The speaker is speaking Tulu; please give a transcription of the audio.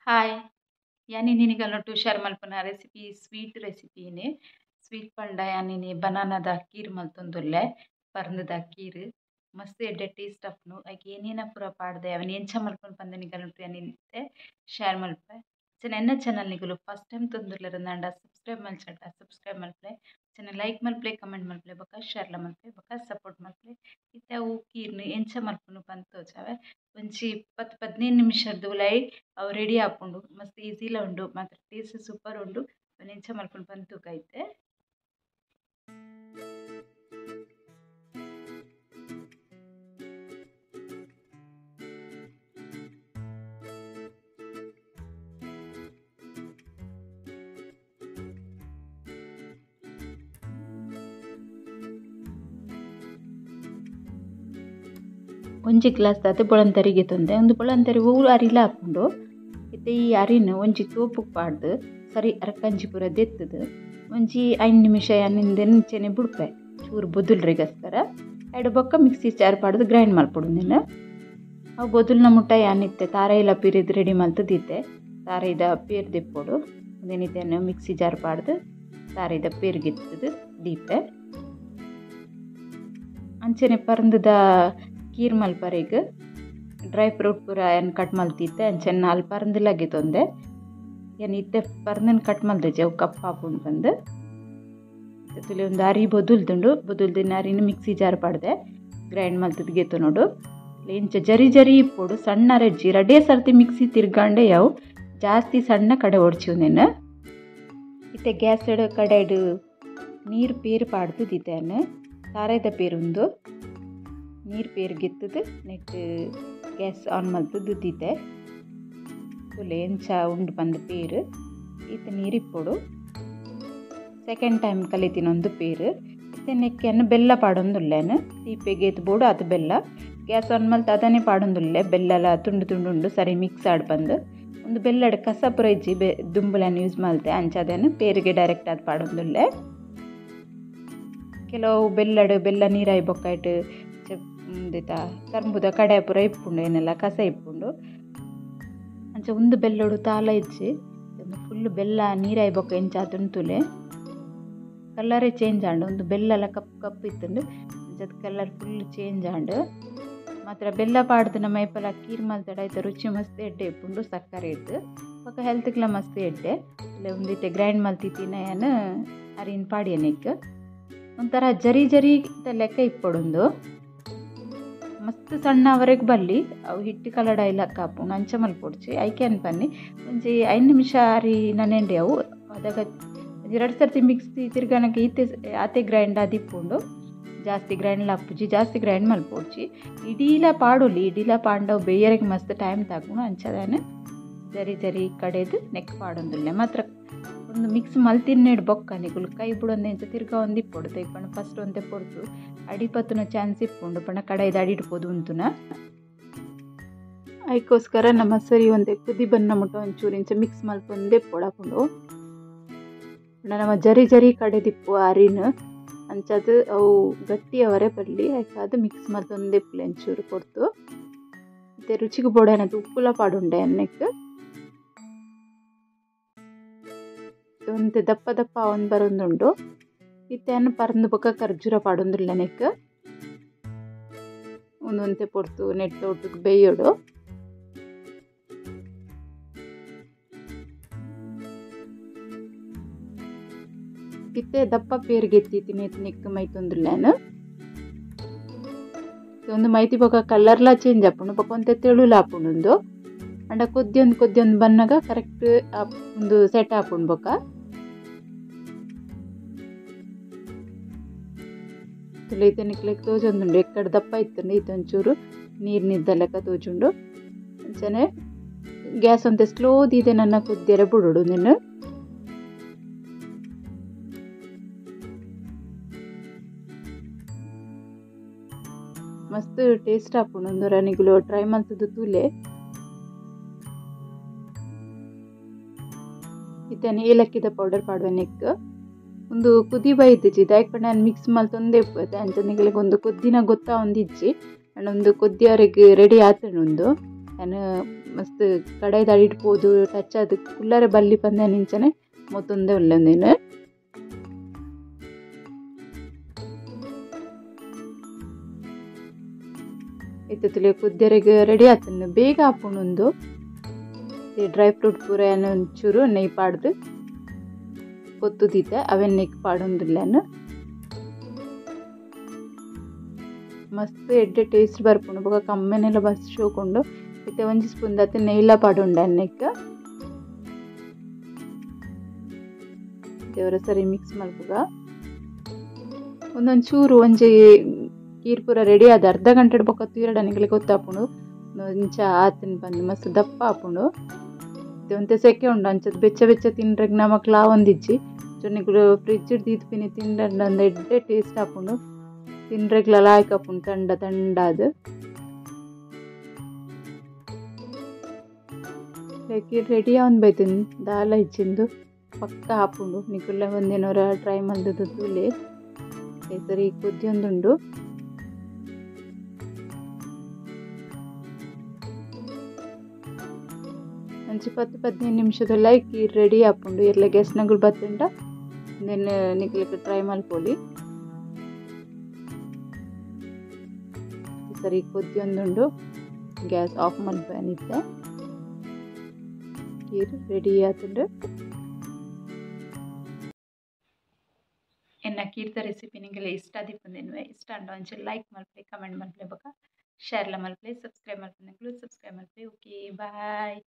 ಹಾಯ್ ಯಾನಿ ನಿಗಲೊಟ್ಟು ಶೇರ್ ಮಲ್ಪುನ ರೆಸಿಪಿ ಸ್ವೀಟ್ ರೆಸಿಪಿನೇ. ಸ್ವೀಟ್ ಪಂಡ ಯಾನಿನಿ ಬನಾನಾದ ಕೀರ್ ಮಲ್ತೊಂದುಲ್ಲೆ, ಪರ್ಂದದ ಕೀರ್ ಮಸ್ತ್ ಎಡ್ಡೆ ಟೇಸ್ಟ್ ಆಪುಂಡು. ಐಕ್ ಏನೇನ ಪೂರ ಪಾಡ್ದೆ ಅವನ್ ಎಂಚ ಮಲ್ಪುನು ಪಂದ್ ನಿಗಲೊಟ್ಟು ಯಾನಿತ್ತೆ ಶೇರ್ ಮಲ್ಪೆ. ಎನ್ನ ಚಾನಲ್ ನಿಗುಲು ಫಸ್ಟ್ ಟೈಮ್ ತೊಂದುಲ್ಲೆರಂದಾಂಡ ಸಬ್ಸ್ಕ್ರೈಬ್ ಮಲ್ಚಡ ಸಬ್ಸ್ಕ್ರೈಬ್ ಮಲ್ಪಲೆ, ಚೆನ್ನ ಲೈಕ್ ಮಲ್ಪಲೆ, ಕಮೆಂಟ್ ಮಲ್ಪಲೆ, ಬೊಕ ಶೇರ್ಲ ಮಲ್ಪಲೆ, ಬೊಕ ಸಪೋರ್ಟ್ ಮಲ್ಪಲೆ. ಇತ್ತೆ ಅವು ಕೀರ್ನು ಎಂಚ ಮಲ್ಪುನು ಪಂದ್ ತೋಜಾವೆ. ಒಂಜಿ 10-15 ನಿಮಿಷದ ಉಲಾಯಿ ಅವು ರೆಡಿ ಆಪುಂಡು. ಮಸ್ತ್ ಈಸಿಲ ಉಂಡು, ಮಾತ್ರ ಟೇಸ್ಟ್ ಸೂಪರ್ ಉಂಡು. ಎಂಚ ಮಲ್ಪುನು ಪಂದ್ ತೂಕ ಇತ್ತೆ. ಒಂಜಿ ಗ್ಲಾಸ್ ದಾತ್ ಬೊಳಂತರಿಗೆ ತೊಂದೆ ಒಂದು ಬೊಳಂತರಿ ಹೂವು ಅರಿಲ ಹಾಕೊಂಡು ಇತ್ತೆ ಈ ಅರಿನ ಒಂಜಿ ತೋಪುಗ್ ಪಾಡ್ದು ಸರಿ ಅರಕಂಜಿ ಪೂರ ದೆತ್ತದು ಒಂಜಿ 5 ನಿಮಿಷ ನಿಂಚೆನೆ ಬುಡ್ಪೆ ಚೂರು ಬೊದುಲ್ರಿಗೋಸ್ಕರ. ಎಡು ಬೊಕ್ಕ ಮಿಕ್ಸಿ ಚಾರ್ ಪಾಡ್ದು ಗ್ರೈಂಡ್ ಮಲ್ಪೊಡು. ನೀನು ಅವು ಬೊದುಲ್ನ ಮುಟ್ಟ ಯಾನಿತ್ತೆ ತಾರೈಲ ಪಿರಿದ್ ರೆಡಿ ಮಲ್ತದಿತ್ತೆ. ತಾರೈದ ಪೇರ್ ದೆಪ್ಪೊಡು. ಒಂದೇನಿತ್ತೆ ಮಿಕ್ಸಿ ಜಾರ್ ಪಾಡ್ದು ತಾರೈದ ಪೇರ್ಗಿತ್ತದು ದೀಪೆ. ಅಂಚೆನೆ ಪರಂದದ ಕೀರ್ ಮಲ್ಪರೆಗ್ ಡ್ರೈ ಫ್ರೂಟ್ ಪೂರ ಏನು ಕಟ್ ಮಲ್ತಿತ್ತೆ. ಅಂಚೆನೆ 4 ಪರಂದು ಲಗ್ಗೆ ತೊಂದೆ ಏನು ಇತ್ತೆ ಪರಂದನ್ನು ಕಟ್ ಮಲ್ದಿಜ್ಜೆ ಅವು ಕಪ್ಪ ಆಪುಂಡು ಬಂದು. ತುಲೆ ಒಂದು ಅರಿ ಬೊದುಲ್ದುಂಡು, ಬೊದುಲ್ದಿನ ಅರಿನ ಮಿಕ್ಸಿ ಜಾರ್ ಪಾಡ್ದೆ ಗ್ರೈಂಡ್ ಮಲ್ತದ ಗೆತ್ತು ನೋಡು. ಇಂಚ ಜರಿ ಜರಿ ಇಪ್ಪೊಡು, ಸಣ್ಣ ರೆಜ್ಜಿ ರಡೇ ಸರ್ತಿ ಮಿಕ್ಸಿ ತಿರ್ಗಾಂಡೆ ಯಾವು ಜಾಸ್ತಿ ಸಣ್ಣ ಕಡೆ ಒಡ್ಚಿವ್ ನೀನು. ಇತ್ತೆ ಗ್ಯಾಸ್ ಕಡೆಡು ನೀರು ಪೇರು ಪಾಡ್ದು ತಾರೆದ ಪೇರುಂದು ನೀರು ಪೇರು ಗೆತ್ತದು net gas on ಮಲ್ತದ್ದು ದೀತೆ. ತುಲೆ ಎಂಚ ಉಂಡು ಬಂದು ಪೇರು ಈತ ನೀರು ಇಪ್ಪೊಡು. ಸೆಕೆಂಡ್ ಟೈಮ್ ಕಲಿತಿನೊಂದು ಪೇರು ಇತ್ತೆ ನೆಕ್ಕೆಯನ್ನು ಬೆಲ್ಲ ಪಾಡೊಂದುಲ್ಲೇನು ತೀಪೆಗೆ ಬೋಡು ಅದು ಬೆಲ್ಲ ಗ್ಯಾಸ್ ಆನ್ ಮಲ್ತು ಅದನ್ನೇ ಪಾಡೊಂದುಲ್ಲೆ. ಬೆಲ್ಲಲ ತುಂಡು ತುಂಡು ಉಂಡು ಸರಿ ಮಿಕ್ಸ್ ಆಡ್ ಬಂದು ಒಂದು ಬೆಲ್ಲಡ ಕಸ ಪೂರ ಇಜ್ಜಿ ದುಂಬುಲನ್ನು ಯೂಸ್ ಮಲ್ತೆ ಅಂಚ ಅದನ್ನು ಪೇರಿಗೆ ಡೈರೆಕ್ಟ್ ಅದು ಪಾಡೊಂದುಲ್ಲೆ. ಕೆಲವು ಬೆಲ್ಲಡು ಬೆಲ್ಲ ನೀರಾಯಿ ಬೊಕ್ಕಾಯ್ತು ಕರ್ಂಬುದ ಕಡೆ ಪೂರ ಇಪ್ಪುಂಡು ಏನೆಲ್ಲ ಕಸ ಇಪ್ಪುಂಡು. ಅಂಚ ಒಂದು ಬೆಲ್ಲೋಡು ತಾಲ ಇಜ್ಜಿ ಒಂದು ಫುಲ್ ಬೆಲ್ಲ ನೀರಾಯಿ ಬೊಕ್ಕ ಎಂಚ ತುಲೆ ಕಲ್ಲರೇ ಚೇಂಜ್ ಆಂಡು. ಒಂದು ಬೆಲ್ಲಲ ಕಪ್ಪು ಕಪ್ಪು ಇತ್ತುಂಡು ಅಂಚದ colour full change ಆಂಡು. ಮಾತ್ರ ಬೆಲ್ಲ ಪಾಡ್ದು ನಮ್ಮ ಐಪಲ ಕೀರ್ ಮಲ್ತಡ ಐತ ರುಚಿ ಮಸ್ತ್ ಎಡ್ಡೆ ಇಪ್ಪುಂಡು. ಸಕ್ಕರೆ ಇತ್ತು ಬೊಕ್ಕ ಹೆಲ್ತ್ಗ್ಲ ಮಸ್ತ್ ಎಡ್ಡೆ. ಇಲ್ಲ ಒಂದಿತ್ತೆ ಗ್ರೈಂಡ್ ಮಲ್ತಿತ್ತಿನ ಏನು ಅರಿನ್ ಪಾಡಿಯನೆಕ್ ಒಂಥರ ಜರಿ ಜರಿ ಲೆಕ್ಕ ಇಪ್ಪೊಡೊಂದು ಮಸ್ತ್ ಸಣ್ಣವರೆಗೆ ಬಲ್ಲಿ ಅವು ಹಿಟ್ಟು ಕಲಡ ಇಲ್ಲ ಕಾಪುಂಡು ಅಂಚ ಮಲ್ಪೊಡ್ಚಿ ಐಕೆ ಅನ್ಪನ್ನಿ ಒಂಜಿ 5 ನಿಮಿಷ ಅರಿ ನನೆಂಡೆ ಅವು ಅದಾಗ 2 ಸರ್ತಿ ಮಿಕ್ಸಿ ತಿರ್ಗನಕ್ಕೆ ಈತೆ ಆತೆ ಗ್ರೈಂಡ್ ಅದಿಪ್ಪುಂಡು. ಜಾಸ್ತಿ ಗ್ರೈಂಡ್ ಲಾಪುಜಿ ಜಾಸ್ತಿ ಗ್ರೈಂಡ್ ಮಲ್ಪೊಡ್ಚಿ. ಇಡೀಲ ಪಾಡೊಲಿ ಇಡೀಲ ಪಾಂಡವು ಬೇಯರಿಗೆ ಮಸ್ತ್ ಟೈಮ್ ತಾಗುಂಡು. ಅಂಚದಾನೆ ಜರಿ ಜರಿ ಕಡೆದು ನೆಕ್ ಪಾಡೊಂದುಲ್ಲೆ. ಮಾತ್ರ ಒಂದು ಮಿಕ್ಸ್ ಮಲ್ತಿನ್ನೇಡು ಬೊಕ್ಕ ನಿಗುಲು ಕೈ ಬುಡೊಂದು ಎಂಚ ತಿರ್ಗ ಒಂದು ಇಪ್ಪೊಡು ತೈಪಂಡ ಫಸ್ಟ್ ಒಂತೆ ಪೊಡ್ತು ಅಡಿ ಪತ್ತುನ ಚಾನ್ಸ್ ಇಪ್ಪುಂಡು ಪಂಡ ಕಡೈದು ಅಡಿ ಇಡ್ಬೋದು ಉಂತುನ. ಅದಕ್ಕೋಸ್ಕರ ನಮ್ಮ ಸರಿ ಒಂತೆ ಕುದಿ ಬನ್ನ ಮುಟ್ಟ ಒಂಚೂರು ಇಂಚ ಮಿಕ್ಸ್ ಮಲ್ಪೊಂದೇ ಪೊಡಪುಂಡು. ನಮ್ಮ ಜರಿ ಜರಿ ಕಡೆದಿಪ್ಪು ಅರಿನ ಅಂಚದು ಅವು ಗಟ್ಟಿ ಅವರೇ ಬರಲಿ ಅದು ಮಿಕ್ಸ್ ಮಲ್ತೊಂದೇ ಇಪ್ಪುಲೆ ಒಂಚೂರು ಕೊಡ್ತು. ಮತ್ತು ರುಚಿಗೆ ಬೋಡಾನದು ಉಪ್ಪುಲ ಪಾಡುಂಡೆ ಅನ್ನಕ್ಕೆ ಒಂತೆ ದಪ್ಪ ದಪ್ಪ ಒಂದು ಬರೊಂದುಂಡು. ಇತ್ತೆ ಪರಂದು ಬೊಕ್ಕ ಖರ್ಜೂರ ಪಾಡೊಂದುಲ್ಲ ನೆಕ್ ಒಂದೊಂತೆ ಪೊರ್ತು ನೆಟ್ ಒಟ್ಟಿಗೆ ಬೇಯೋಡು. ಇತ್ತೆ ದಪ್ಪ ಪೇರ್ಗೆತ್ತಿ ನೆಕ್ ಮೈತೊಂದುಲ್ಲೇನು ಒಂದು ಮೈತಿ ಬೊಕ್ಕ ಕಲರ್ಲ ಚೇಂಜ್ ಆಪುಂಡು ಬೊಕ್ಕ ಒಂತೆ ತೆಳುಲ ಆಪುಂಡು ಒಂದು ಅಂಡ ಕೊದ್ದಿಯೊಂದು ಕೊದ್ದಿಯೊಂದು ಬನ್ನಗ ಕರೆಕ್ಟ್ ಒಂದು ಸೆಟ್ ಆಪುಂಡು ಬೊಕ್ಕ. ತುಲೆ ನಿಕ್ಲೆಗ್ ತೋಜೊಂದುಂಡು ಎಕ್ಕಡ ದಪ್ಪ ಇತ್ತುಂಡು ಇತ್ತೊಂಚೂರು ನೀರು ನಿದ್ದ ಲೆಕ್ಕ ತೋಜುಂಡು. ಅಂಚನೆ ಗ್ಯಾಸ್ ಒಂತೆ ಸ್ಲೋ ದೀದೆ ನನ್ನ ಕುದ್ದಿಯರ ಬುಡೋಡು ನೀನು. ಮಸ್ತ್ ಟೇಸ್ಟ್ ಆಪುಂಡು ಒಂದೊರ ನಿಗುಲು ಟ್ರೈ ಮಲ್ತದು ತೂಲೆ. ಇತ್ತನೆ ಏಲಕ್ಕಿದ ಪೌಡರ್ ಪಾಡುವ ನೆಕ್ ಒಂದು ಕುದಿ ಬೈದಿಜ್ಜಿ ದಾಯಕ್ ಪಂಡ ನಾನು ಮಿಕ್ಸ್ ಮಲ್ತೊಂದೇ ಇಪ್ಪತ್ತೆ ಅಂಚ ನಿಗಲಿಗೆ ಒಂದು ಕೊದ್ದಿನ ಗೊತ್ತಾ ಒಂದಿಜ್ಜಿ ಅಂಡ್ ಒಂದು ಕೊದ್ದಿಯವರೆಗೆ ರೆಡಿ ಆತಂಡು ಒಂದು. ಯಾನ್ ಮಸ್ತ್ ಕಡಾಯಿದ ಅಡಿಟ್ ಪೋದು ಟಚ್ ಆದ್ ಕುಲ್ಲರೆ ಬಲ್ಲಿ ಪಂದ್ ಇಂಚನೆ ಮೊತ್ತೊಂದೆ ಉಲ್ಲೆ ಉಂದೆನ್. ಇತ್ತೆ ತೂಲೆ ಕುದ್ಯರೆಗ್ ರೆಡಿ ಆತುಂಡು ಬೇಗ ಆಪುಂಡು ಉಂದು. ಡ್ರೈ ಫ್ರೂಟ್ ಪೂರ ಯಾನ್ ಒಂಚೂರು ನೆಯ್ ಪಾಡ್ದ್ ಪೊತ್ತು ದೀತೆ ಅವೆನ್ ನೆಕ್ ಪಾಡೊಂದುಲ್ಲೆ ಯಾನ್. ಮಸ್ತ್ ಎಡ್ಡೆ ಟೇಸ್ಟ್ ಬರ್ಪುಂಡು ಬೊಕ ಕಮ್ಮೆನೆಲ ಮಸ್ತ್ ಶೋಕ್ ಉಂಡು. ಇತ್ತೆ ಒಂಜಿ ಸ್ಪೂನ್ ದಾತ್ ನೆಯ್ಲ ಪಾಡೊಂಡೆ ನೆಕ್. ದೇವರ ಸರಿ ಮಿಕ್ಸ್ ಮಲ್ಪುಗ. ಒಂದೊಂದು ಚೂರು ಒಂಜಿ ಕೀರ್ ಪೂರ ರೆಡಿ ಆದ್ ಅರ್ಧ ಗಂಟೆ ಬೊಕ ತೂಯೆರೆ ನಿಕಲೆಗ್ ಗೊತ್ತಾಪುಂಡು ಇಂಚ ಆತುಂಡು ಪಂದ್ ಮಸ್ತ್ ದಪ್ಪ ಆಪುಂಡು. ಒಂತೆ ಸೆಕೆ ಉಂಡು ಅಂಚ ಬೆಚ್ಚ ಬೆಚ್ಚ ತಿನ್ರೆಗ್ ನಮಕ್ ಲಾವೊಂದಿಜ್ಜಿ. ನಿಕುಲು ಫ್ರಿಜ್ ದೀದ್ ತಿಂಡ ಎಡ್ಡೆ ಟೇಸ್ಟ್ ಆಪುಂಡು. ತಿನ್ರೆಗ್ಲ ಲಾಯ್ಕ್ ಆಪುಂಡು ತಂಡ ತಂಡಾದ್. ಕೀರ್ ರೆಡಿ ಆವೊಂದು ಬೈತುಂಡು ದಾಲ ಇಜ್ಜಿಂದು ಪಕ್ಕ ಆಪುಂಡು. ನಿಕುಲ್ಲ ಒಂದೇನೋರ ಟ್ರೈ ಮಲ್ತುದು ತೂಲೆ. ಸರಿ ಕುದ್ಯೊಂದುಂಡು. ಒಂಜಿ 10-15 ನಿಮಿಷದೊಲ ಕೀರ್ ರೆಡಿ ಆಪುಂಡು. ಎರ್ಲ ಗೆಸ್ಟ್ ನಗುಲು ಬತ್ತುಂಡ ಉಂದೆನ್ ನಿಕುಲೆಗ್ ಟ್ರೈ ಮಲ್ಪೊಲಿ. ಸರಿ ಕುದ್ಯೊಂದುಂಡು. ಗ್ಯಾಸ್ ಆಫ್ ಮಲ್ಪುವೆ. ಕೀರ್ ರೆಡಿ ಆತುಂಡು. ಎನ್ನ ಕೀರ್ದ ರೆಸಿಪಿ ನಿಂಗೆಲ್ಲ ಇಷ್ಟ ಆದಿಪ್ಪುಂದೆನ್ವೆ ಇಷ್ಟ ಆಂಡ ಒಂಚೂರು ಲೈಕ್ ಮಲ್ಪುಲೆ, ಕಮೆಂಟ್ ಮಲ್ಪುಲೆ, ಬೊಕ ಶೇರ್ಲ ಮಲ್ಪುಲೆ, ಸಬ್ಸ್ಕ್ರೈಬ್ ಮಲ್ಪುನಕುಲು ಸಬ್ಸ್ಕ್ರೈಬ್ ಮಲ್ಪುಲೆ. Okay bye.